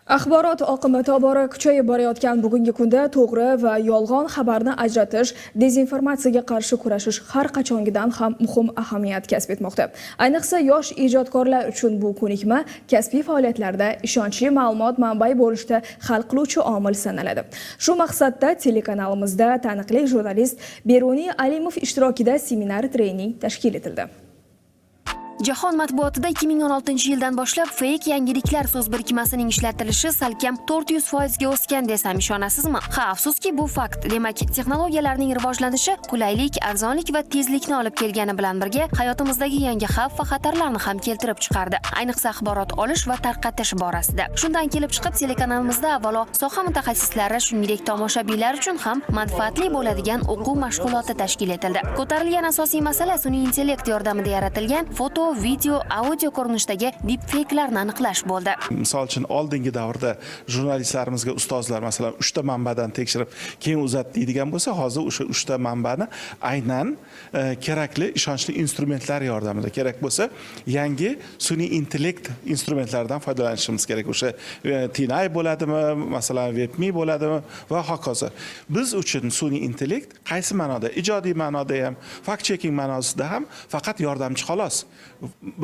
Axborot oqimi tobora kuchayib borayotgan bugungi kunda to'g'ri va yolg'on xabarni ajratish, dezinformatsiyaga qarshi kurashish har qachongidan ham muhim ahamiyat kasb etmoqda. Ayniqsa yosh ijodkorlar uchun bu ko'nikma kasbiy faoliyatlarida ishonchli ma'lumot manbai bo'lishda hal qiluvchi omil sanaladi. Shu maqsadda telekanalimizda taniqli jurnalist Beruniy Alimov ishtirokida seminar trening tashkil etildi. Jahon matbuotida 2016-yildan boshlab fake yangiliklar so'z birikmasining ishlatilishi salkam 400% ga o'sgan desam, ishonasizmi? Ha, afsuski, bu fakt. Demak, texnologiyalarning rivojlanishi qulaylik, arzonlik va tezlikni olib kelgani bilan birga hayotimizdagi yangi xavf va xatarlarni ham keltirib chiqardi. Ayniqsa axborot olish va tarqatish borasida. Shundan kelib chiqib, telekanalimizda avvalo soha mutaxassislari, shuningdek tomoshabinlar uchun ham manfaatli bo'ladigan o'quv mashg'uloti tashkil etildi. Ko'tarilgan asosiy masala sun'iy intellekt yordamida yaratilgan foto, video, audio ko'rinishdagi deepfake'larni aniqlash bo'ldi. Misol uchun, oldingi davrda jurnalistlarimizga ustozlar, masalan, uchta manbadan tekshirib, keyin uzat deydigan bo'lsa, hozir o'sha uchta manbani aynan kerakli ishonchli instrumentlar yordamida, kerak bo'lsa, yangi sun'iy intellekt instrumentlaridan foydalanishimiz kerak. O'sha TinEye bo'ladimi, masalan, WebMe bo'ladimi va hokazo. Biz uchun sun'iy intellekt qaysi ma'noda, ijodiy ma'noda ham, fact checking ma'nosida ham faqat yordamchi, xolos.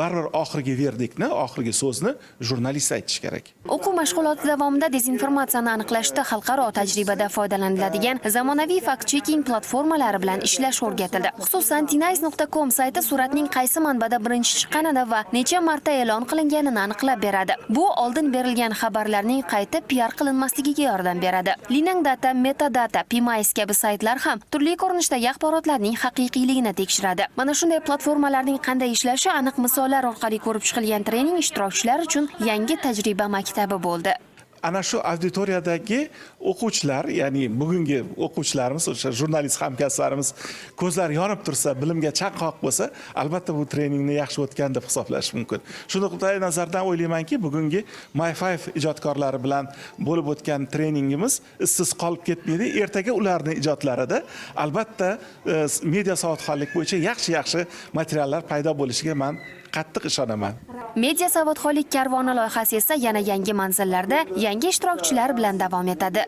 Baribir oxirgi verdiktni, oxirgi so'zni jurnalist aytishi kerak. O'quv mashg'uloti davomida dezinformatsiyani aniqlashda xalqaro tajribada foydalaniladigan zamonaviy fact-checking platformalari bilan ishlash o'rgatildi. Xususan, tineyes.com sayti suratning qaysi manbada birinchi chiqqanini va necha marta e'lon qilinganini aniqlab beradi. Bu oldin berilgan xabarlarning qayta PR qilinmasligiga yordam beradi. Linang Data, Metadata, PMIS kabi saytlar ham turli ko'rinishdagi axborotlarning haqiqiyligini tekshiradi. Mana shunday platformalarning qanday ishlashi aniq misollar orqali ko'rib chiqilgan trening ishtirokchilar uchun yangi tajriba maktabi bo'ldi. Ana shu auditoriyadagi o'quvchilar, ya'ni bugungi o'quvchilarimiz, o'sha jurnalist hamkasblarimiz ko'zlari yonib tursa, bilimga chanqoq bo'lsa, albatta bu treningni yaxshi o'tgan deb hisoblash mumkin. Shu nuqtai nazardan o'ylaymanki, bugungi My Five ijodkorlari bilan bo'lib o'tgan treningimiz izsiz qolib ketmaydi. Ertaga ularni ijodlarida albatta media savodxonlik bo'yicha yaxshi yaxshi materiallar paydo bo'lishiga man qattiq ishonaman. Media savodxonlik karvoni loyihasi esa yana yangi manzillarda yangi ishtirokchilar bilan davom etadi.